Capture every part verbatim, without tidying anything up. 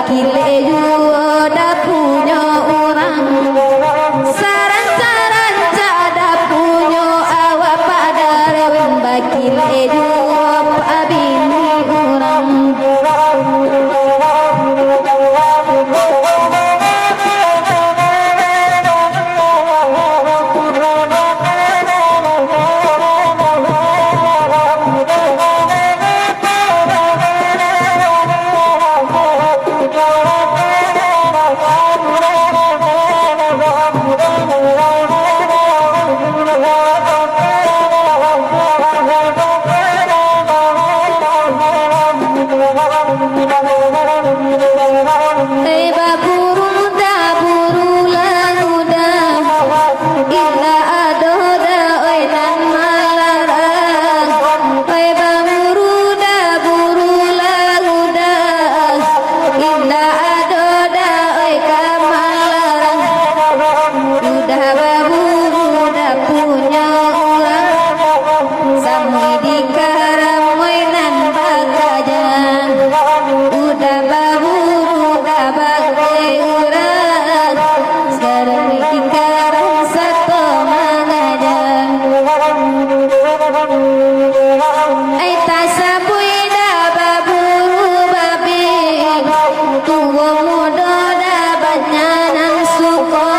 Kilek juo dapunyo urang, sarancak-rancak dapunyo awak Pak Darwin, bakilek juo Pak bini urang. Hei baburu, baburu lah uda, indak ado doh, oi, nan malarang. Hei baburu, baburu lah uda, indak ado doh, oi, ka malarang. Uda baburu dapunyo urang, samui di karam, oi, nan bakajang. Uda baburu dabagai urang, samui di karam sato mangajang. Ai, tasabuik dah baburu babi, tuo mudo dah banyak nan suko.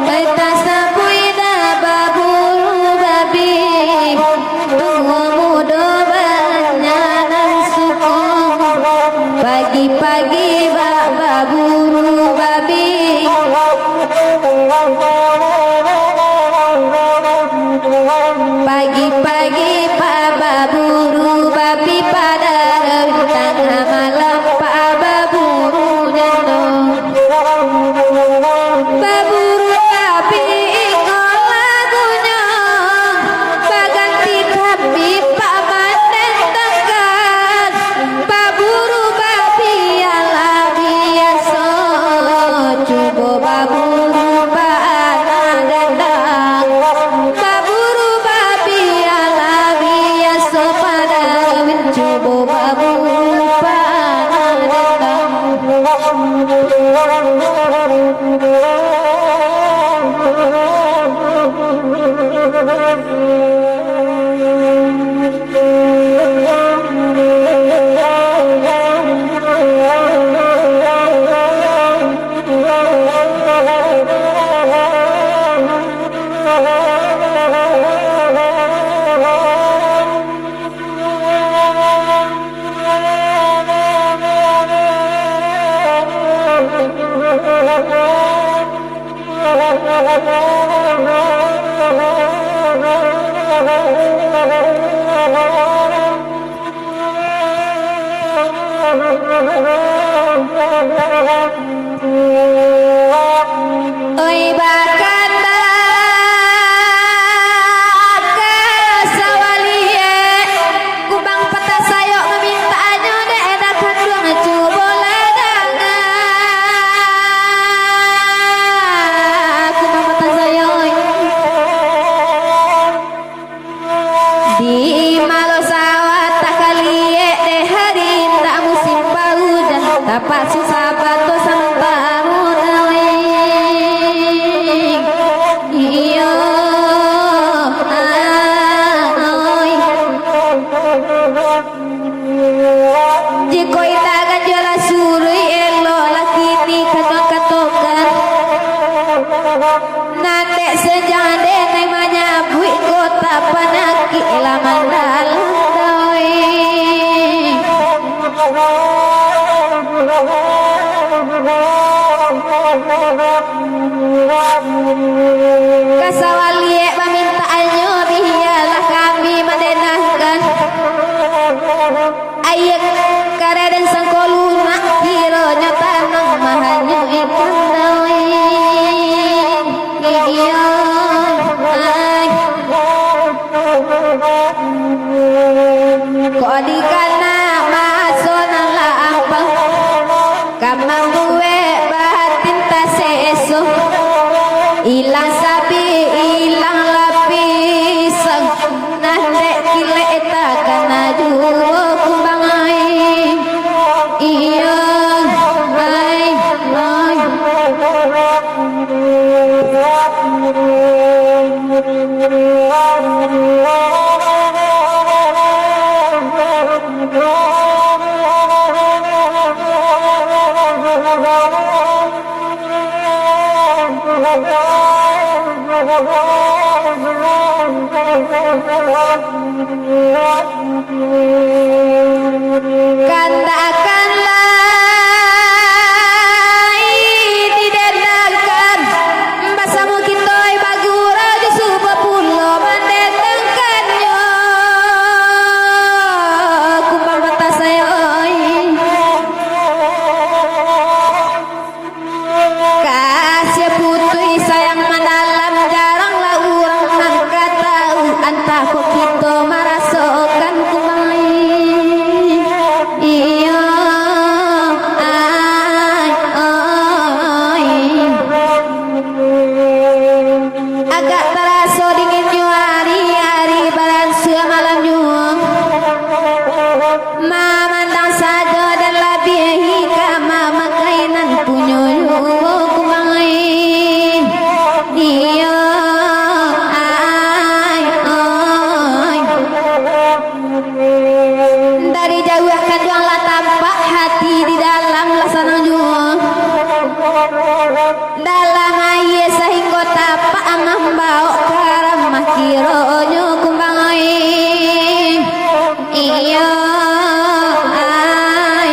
Ai, tasabuik dah baburu babi, tuo mudo banyak nan suko. Pagi-pagi bak baburu babi, pagi-pagi bak baburu babi, pada tangah malam bak baburu jando. Baburu babi ingo lagunyo, baganti tapi bak mandendangkan. Baburu babi alah biaso, cubo baburu bak anak dandang. Baburu babi alah biaso, pada cubo baburu bak anak dandang. Oi, bakanda ka sawaliek, kumbang patah sayok mamintannyo dek eda kanduang, cubolah danga, kumbang patah sayok. Di malo sawah takaliek dek hari, indak musim paujan, tapakso sabato santaro dawai. Iyo, ah, oi. Jikok indak ganjua lah suruik, eloklah kini katuang katokan. Nan dek senja dek nai manyabuik, kota panyakik lah mandalam doi. Ka sawaliek pamintaannyo, bialah kami mandendangkan. Aia kareh den sangko lunak, kironyo tanang mahanyuik kandau. Iyo, ai. Kok dikana maso nan lampau, ka mambuek batin taseso, ilang sabi, ilang lapisan. Nan dek kilek takana juo kumbang ai. Iyo. Kandak akan lai didendangkan, basamo kito bagurau jo subuah pulo mandendangkannyo. Kumbang patah sayo oi. Kasih putuih sayang mandalam, jaranglah urang nan ka tahu, antah kok kito marasokan kumai. Iyo, ai, oi. Agak taraso dinginnyo ari, ari baransua malamnyo. Mamandang sajo dan labiah ka mamakai nan punyo juo kumai. Iyo, ai, oi. Dari jauah kanduang lah tampak, hati di dalam lah sanang juo. Dalam aia sahinggo tapak, mambaok karamah kironyo kumbang oi. Iyo, ai.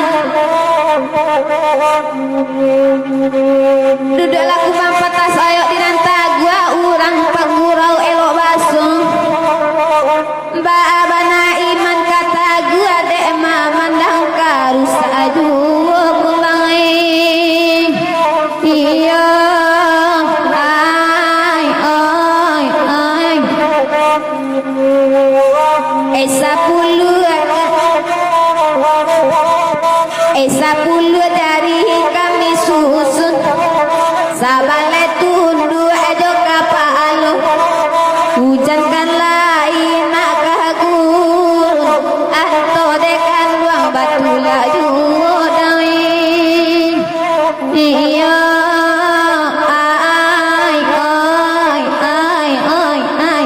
Duduaklah kumbang patah sayo di nan taguah, urang pagurau elok baso. Baa bana iman ka taguah, dek mamandang ka rusak juo kumbai. Iyo, ai, oi, ai. Eh, sapuluah, eh, sapuluah jari kami susun. Sabaleh tunduak jo kapalo, ujan kan lai nak ka gurun, atau dek kanduang batu lah juo dai. Iyo, ai, oi, ai, oi, ai, ai.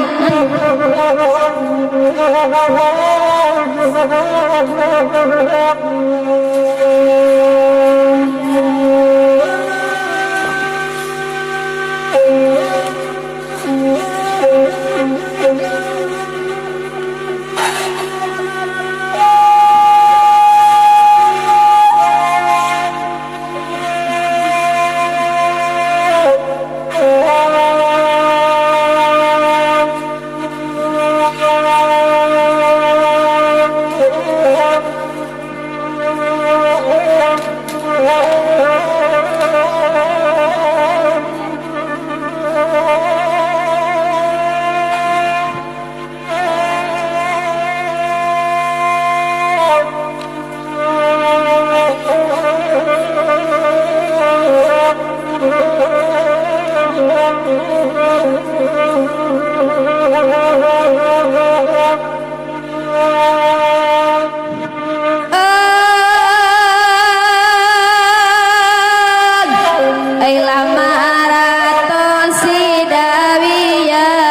Ai, lah maraton si Dawiyah.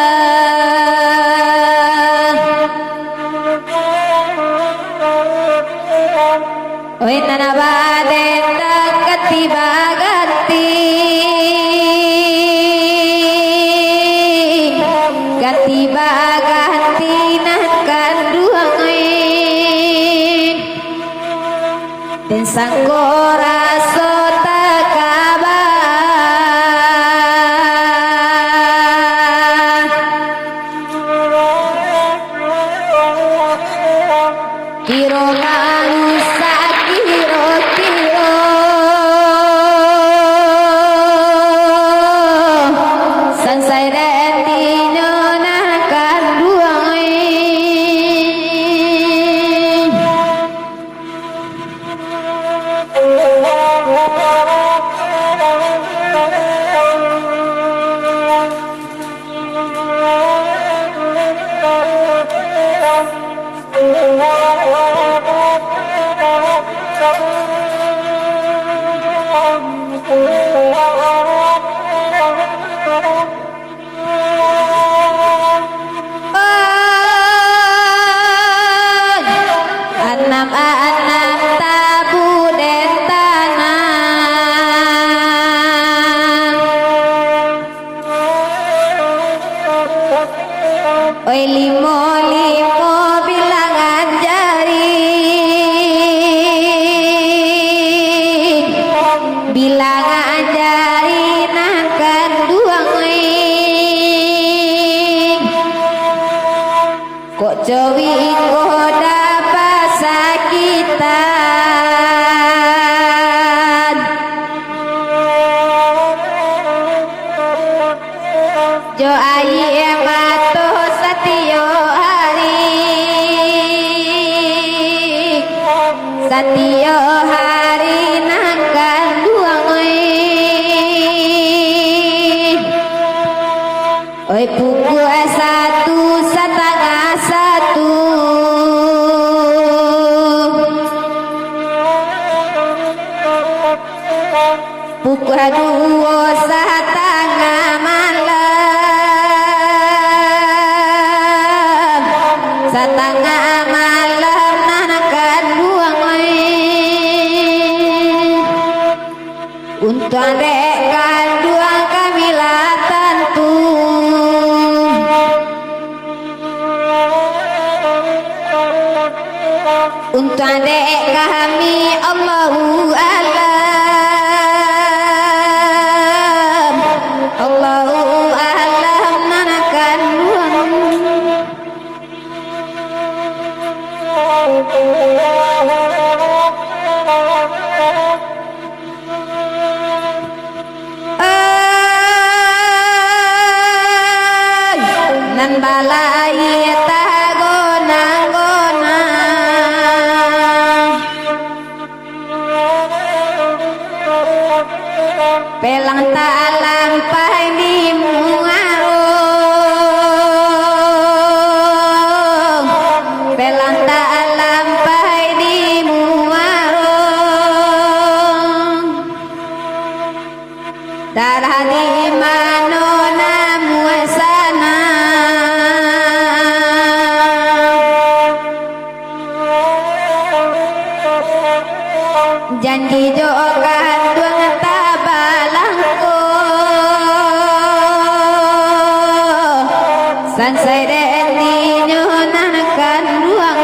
Oi, nan badendang ganti baganti, ganti baganti nan kanduang, eh. Den sangko raso takaba. Kiro manusak kiro-kiro, sansai den dinyo nan kanduang. Anam-anam tabu den tanang. Ilang jari nan kanduang, kok cowik ko dapek sakitan. Jo aia mato satiyok hari, satiyok hari nan kanduang, oi. Oi, pukua satu, satangah satu. Pukua duo satangah malam, satangah malam nan kanduang, oi. Untuang dek kanduang kami lah tantu. Untuang dek kami, Allahu a'lam. Allahu a'lam nan kanduang. Nan balai tagonang-gonang, pelang talampah di muaro, pelang talampah di muaro. Darah di mano namuah sana. Janji jo kanduang tabalangko, sansai den inyo nan kanduang.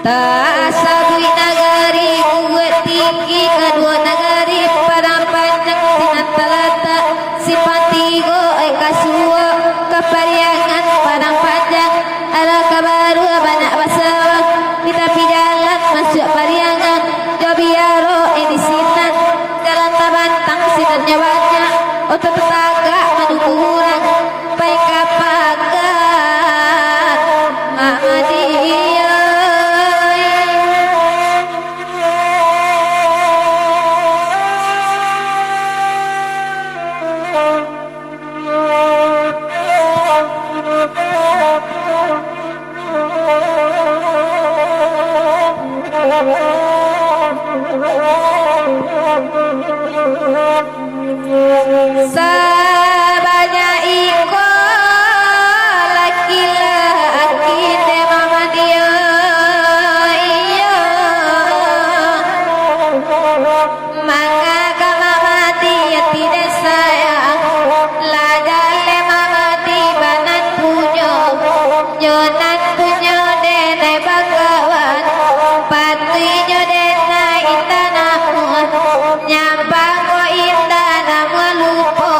Tasabuik nagari Bukik Tinggi, kaduo nagari Padang Panjang, sinan talatak simpang tigo, eh, kasuo ka Pariangan Padang Panjang. Alah ka barua banyak basawah, di tapi jalan masuak Pariangan, jo biaro, eh, di sinan, jalan tabantang, sinannyo banyak, oto tatagak manunggu urang, pai ka pakan Mak Madiah. Sabanyak iko laki-laki dek Mak Madiah, iyo. Manga ka Mak Madiah tidak sayang, lah jaleh Mak Madiah banantunyo, nyo nantunyo denai bakawan, patuiknyo denai indak namuah, nyampang ko indak namuah lupo,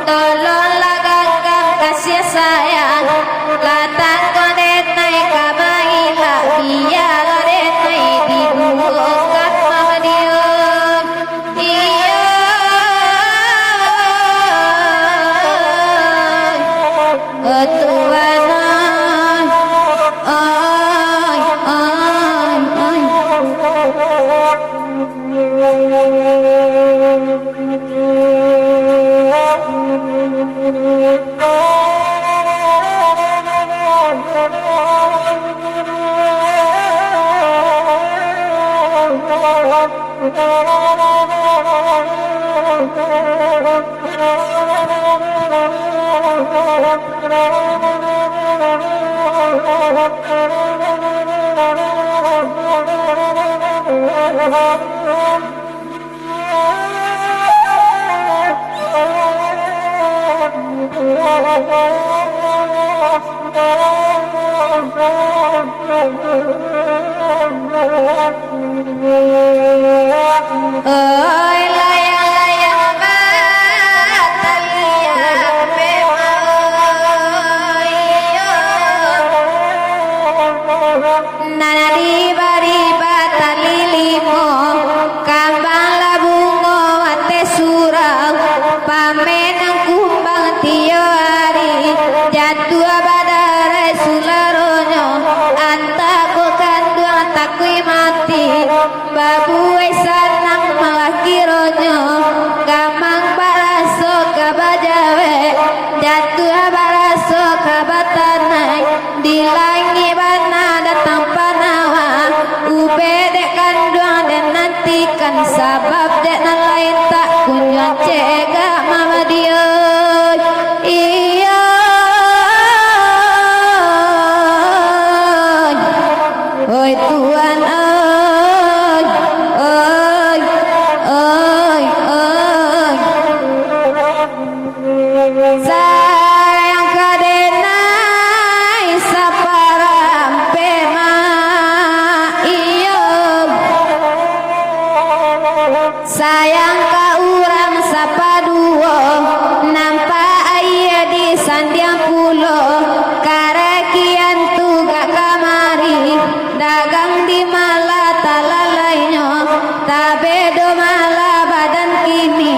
tolonglah ganggam kasiah sayang, lah tangguang denai ka mailak, bialah denai dibuwok ka Mak Madiah. Iyo, oh Tuhan, oi, oi, oi, oi. Oi, layang-layang bataliak bemao, iyo. Nan dibari batali limo, kambang lah bungo ateh surau, pamenang kumbang tiok ari, jatuah badarai sularonyo, antah ko kanduang takuik mati, babuai sanang malah kironyo, gamang baraso ka bajawek, jatuah baraso ka batanai. Di langik bana datang panawa, ubek dek kanduang den nantikan, sabab dek nan lain tak kunjuang cegak Mamadio. Iyo, oi Tuhan, oi, oi, oi, oi. Sayang ka denai saparampek ma, iyo. Sayang ka urang sapaduo, nampak aia di sandiang pulo, karakian tu gak kamari, dagang di malah talalainyo, tabedo malah badan kini.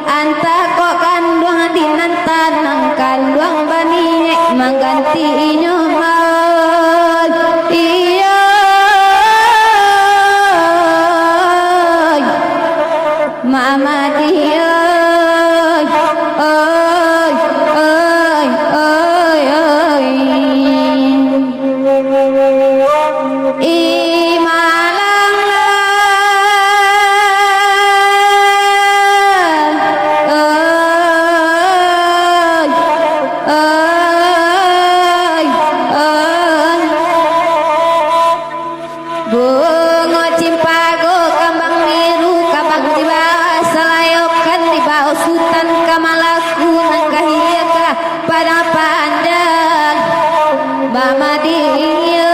Antah kok kanduang di nan tanang, kanduang baniaik mangganti inyo maot. Iyo, Mamadio, oi, oi, oi, oi, oi. I malang lah, oi, oi, oi. Bungo cimpago kambang biru, kambang di bawah salayokan, di bawah sutan ka malaku nan kahia ka Padang Panjang, Mamadio.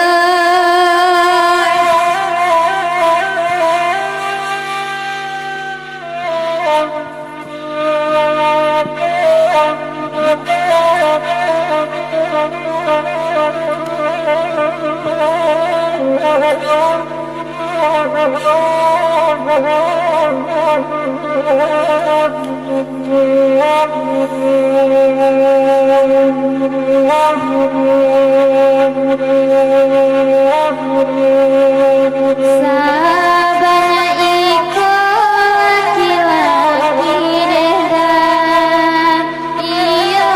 Sabanyak iko laki-laki deh, iyo.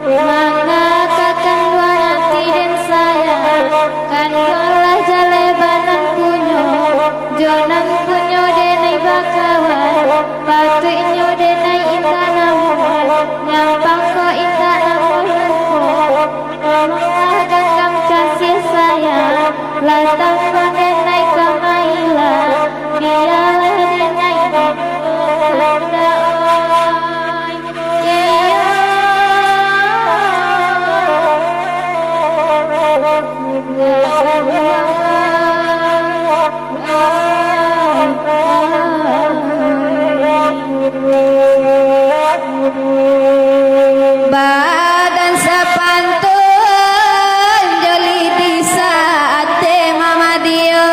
Mangaka kanduang ati den sayang, kanduang lah jaleh banan punyo, jo nan punyo denai bakawan, patuiknyo denai indak namuah, nyampang ko indak namuah lupo. Amuah genggam kasih sayang, lah tambah denai ka mailang, bialah denai kanduang, oi. Badan sapantun jo lidi saateh Mamadio,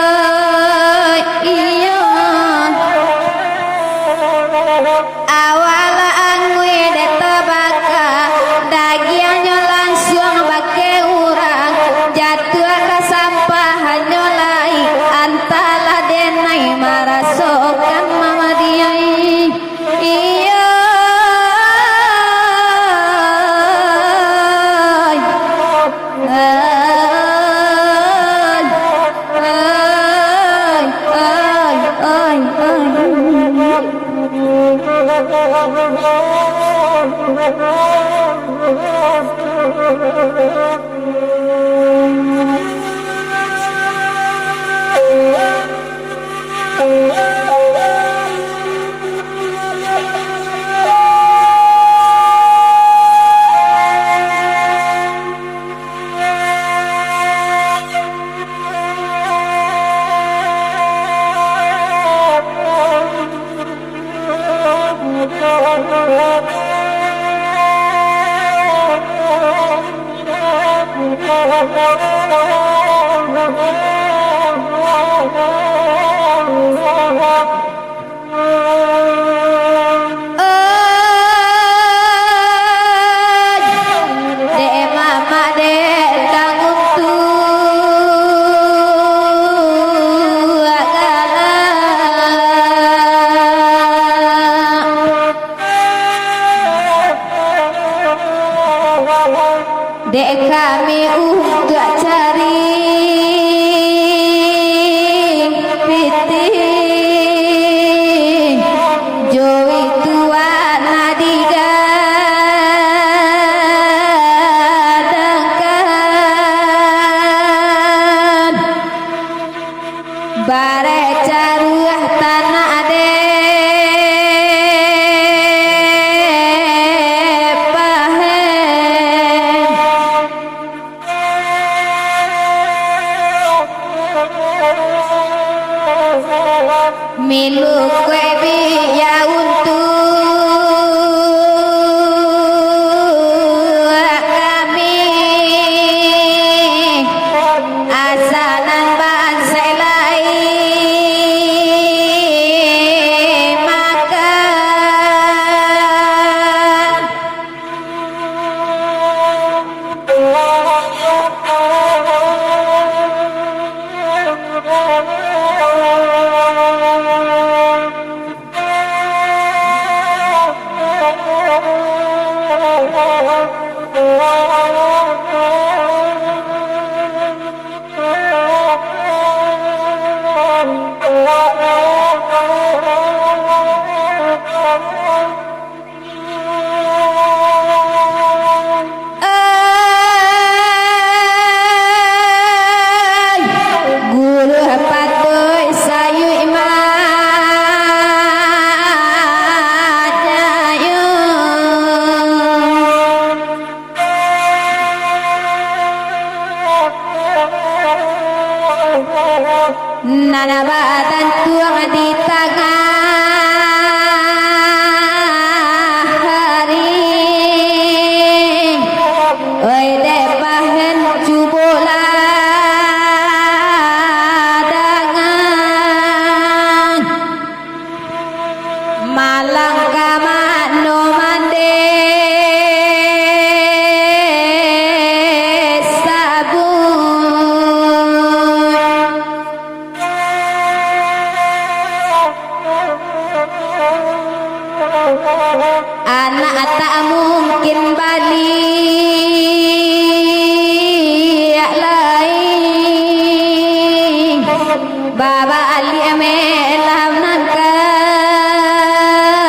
iyo. Awak lah anguih dek tabaka, dagiangnyo lansuang bakeh urang, jatuah ka sampah hanyo lai, antahlah denai marasokan Mamadio. Iyo, oi, oi, oi, oi, oi. Oi, dek mamak, dek tangguang tu galak. Dek kami untuak cari pitih, jo itu anak digadangkan. Bareh caruah tanak dek pahen. Milu kuek biya untuak kami. Asa nan bansaik lai makan. Ai, guru patuik sayuik manyayu. Nan batantuang di tangah hari, oi dek pahen cubolah dangan. Malang ka mano mandeh sabuik. Anak tak mungkin baliak lai. Babaliak melam nan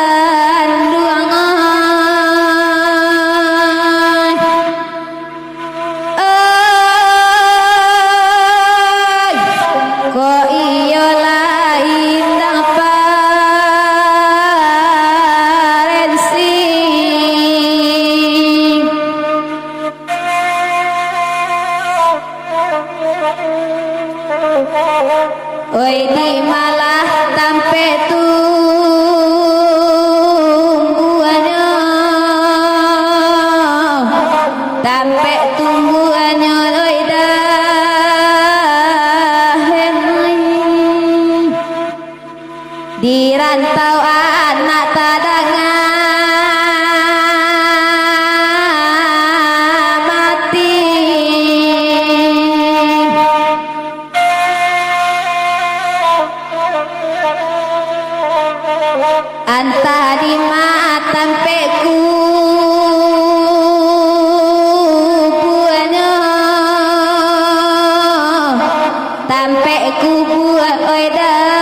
kanduang ai. Ai, kok iyo lai ndang parensi. Oi, di malah tampek tumbuahnyo, tampek tumbuahnyo, oi, dahen ai. Di rantau anak tadanga mati. Antah di ma tampek kubuanyo, tampek kubua, oi, dahen.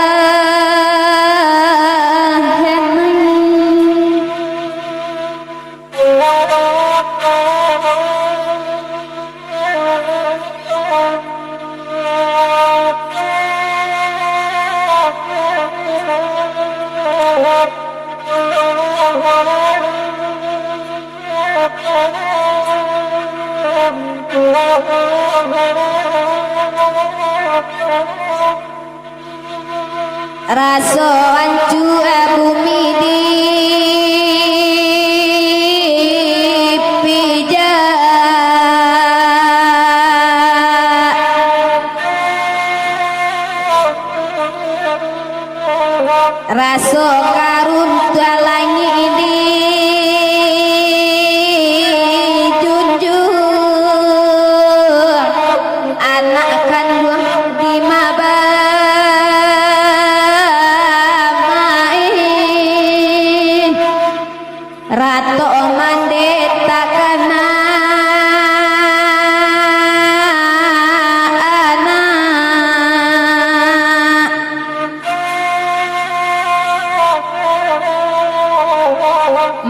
Raso ancua bumi dipijak. Raso karuntuang langik dijunjuang, anak kanduang dimabamain. Ratok mandeh takana anak.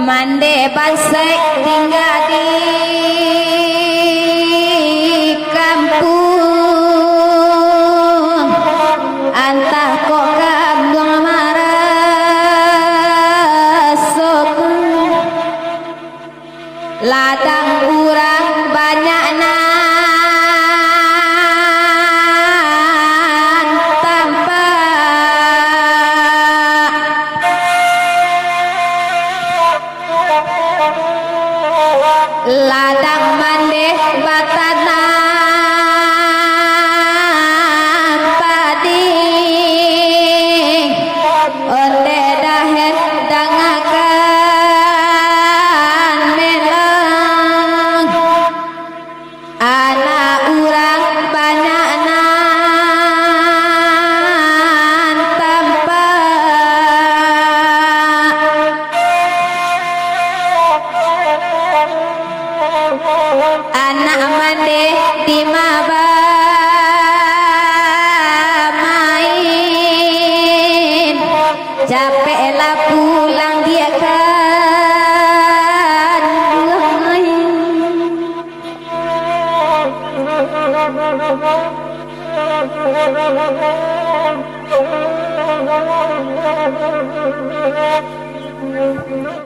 Mandeh bansaik tingga di kampuang, antah kok kanduang marasokan. Ladang urang banyak nan tampak. Ladang mandeh batanam padi. Ondeh dahen dangakan melang. Anak urang banyak nan tampak. Anak mandeh dimabamain. Capeklah pulang diak kanduang.